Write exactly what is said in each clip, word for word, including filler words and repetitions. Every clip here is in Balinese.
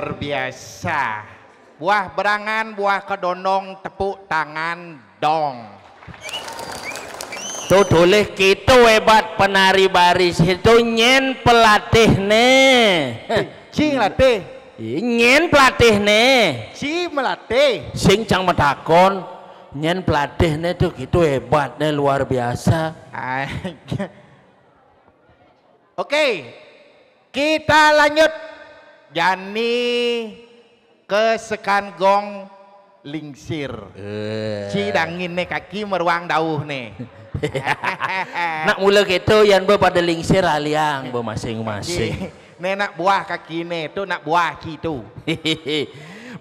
Luar biasa. Buah berangan, buah kedondong, tepuk tangan dong. Tuh tulis gitu hebat penari baris itu nyen pelatih nih. Cing latih. Nyen pelatih nih. Ci melatih. Sing cang metakon. Nyen pelatih nih tuh gitu hebat nih luar biasa. Oke, kita lanjut. Jani ke sekan gong lingsir. Eh. Ci dangin nih kaki meruang dauh nih. Nak mula gitu yan be pada lingsir aliang be masing-masing. Ci, nih nak buah kaki nih, tuh nak buah ci tuh.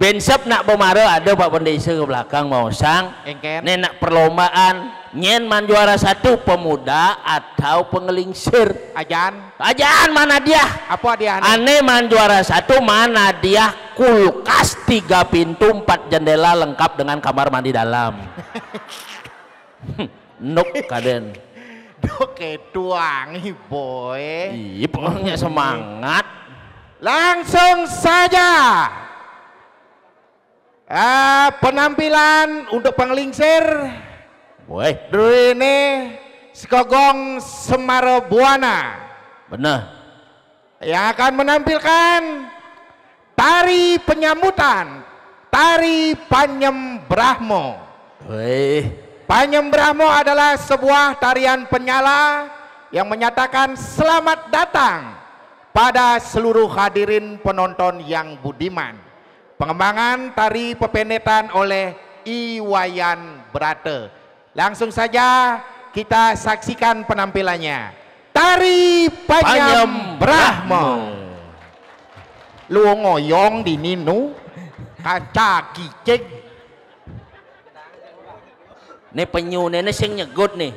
Bensep nak bemara ada Pak Pendesa ke belakang mau sang. Engken. Nih nak perlombaan nyen man juara satu pemuda atau pengelingsir. Ajan. Ajan mana dia? Apa dia nih? Ane man juara satu mana dia kulkas tiga pintu empat jendela lengkap dengan kamar mandi dalam. Nuk kaden. Dok ketuang boy. Iya pokoknya semangat. Langsung saja. Ah, penampilan untuk pengelingsir. Woi. Dulu ini Sekogong Semara Buana. Benar. Yang akan menampilkan tari penyambutan, tari Panyem Brahmo. Woi. Panyem Brahmo adalah sebuah tarian penyala yang menyatakan selamat datang pada seluruh hadirin penonton yang budiman. Pengembangan tari pependetan oleh I Wayan Brata. Langsung saja kita saksikan penampilannya. Tari Panyam Panyam Brahma. Brahma. Lu ngoyong di ninu kaca kicik. Nih penyu nih, nih sing nyegut nih.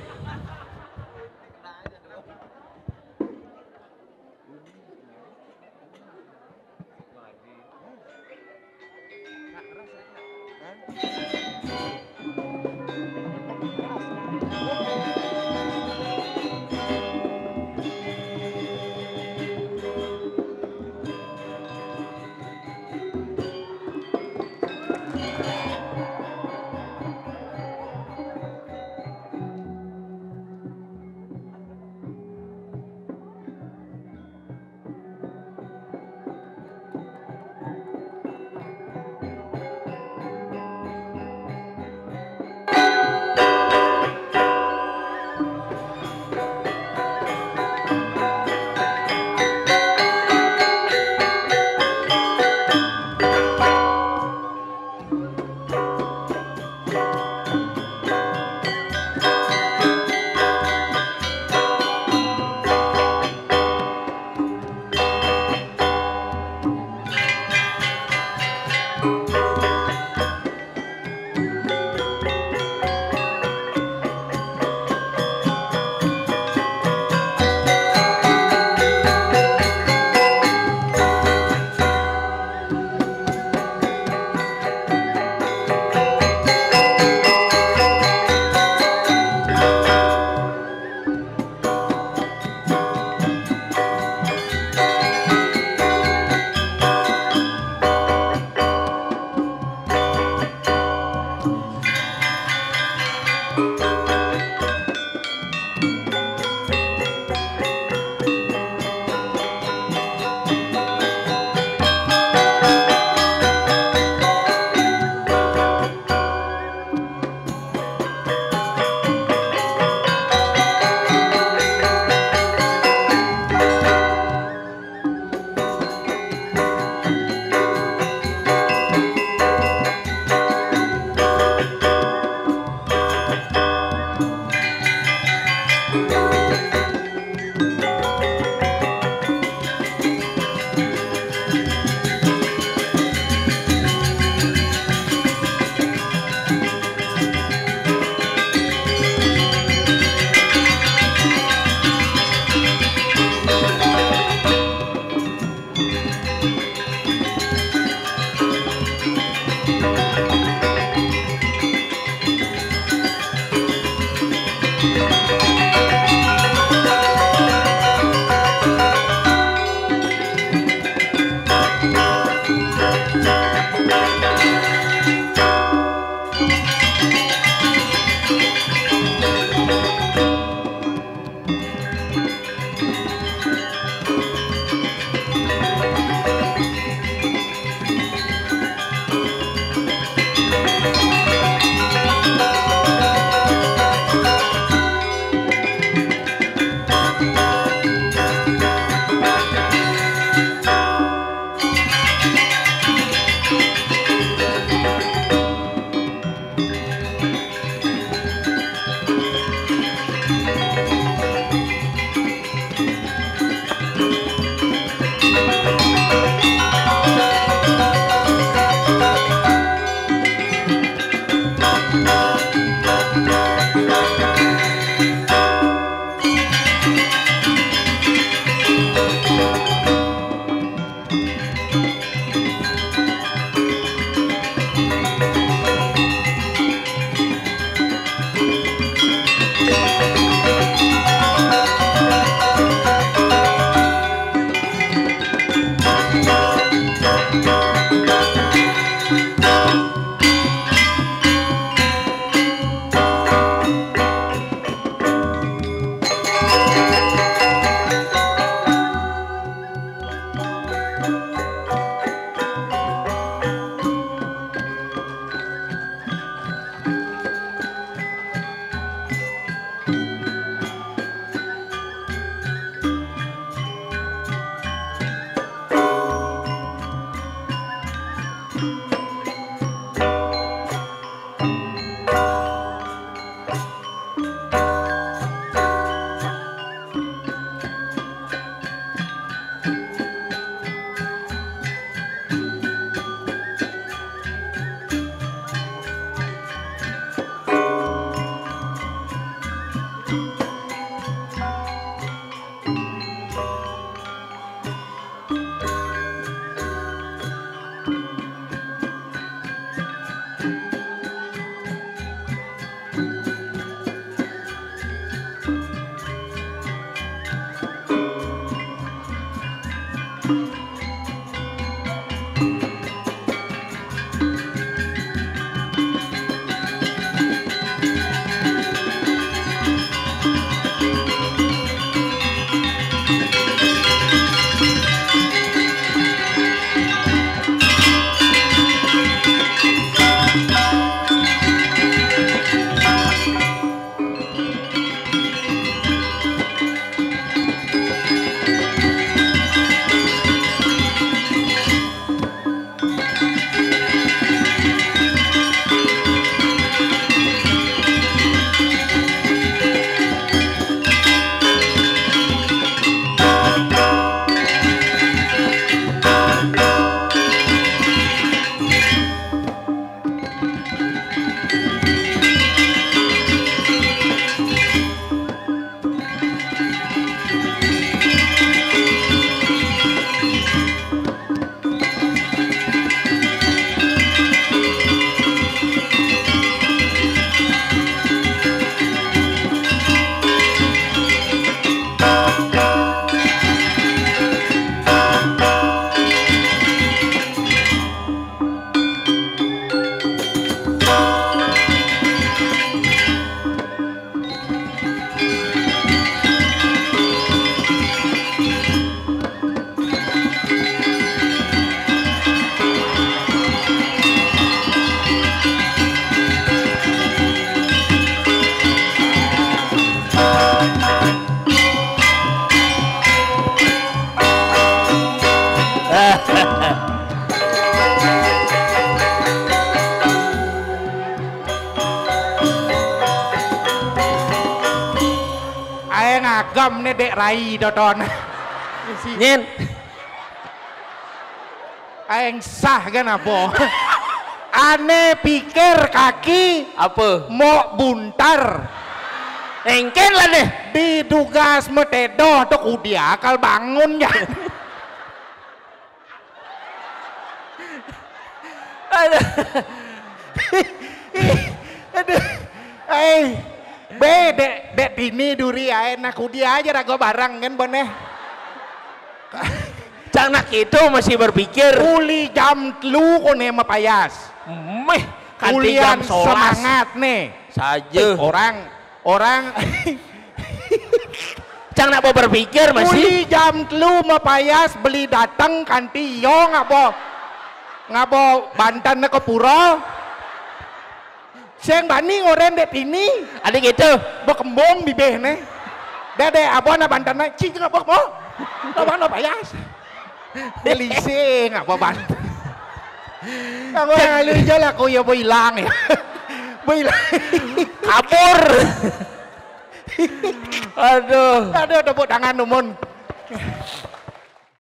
Ae ngagem ne Dek Rai, Doton. Nyen. Aeng sah kan apa? Ane pikir kaki apa? Mok buntar. Engken lah deh. Didugas metedoh tu kudia akal bangun ya. Aduh. Aduh. Ai. Be, dek, dek Tini duri ae, nah kudi aja rago barang kan boneh. Cang nak itu masih berpikir. Uli jam telu kone mapayas. Meh, kanti jam solas. Ulian semangat nih. Saja. Eh, orang, orang. Cang nak berpikir masih. Uli jam telu mapayas beli dateng kanti yo ngabo, ngabo banten ke pura. Sing bani ngoren dek Tini. Adik itu. Bekembung bibih ne. Dek, dek, abo na banten ne. Cing, abo, abo. Abang na payas. Lising, abo banten. Kamu yang lalu aja lah, kau ya, boy hilang ya. Boy hilang. Kabur. Aduh. Aduh, tepuk tangan, Umun.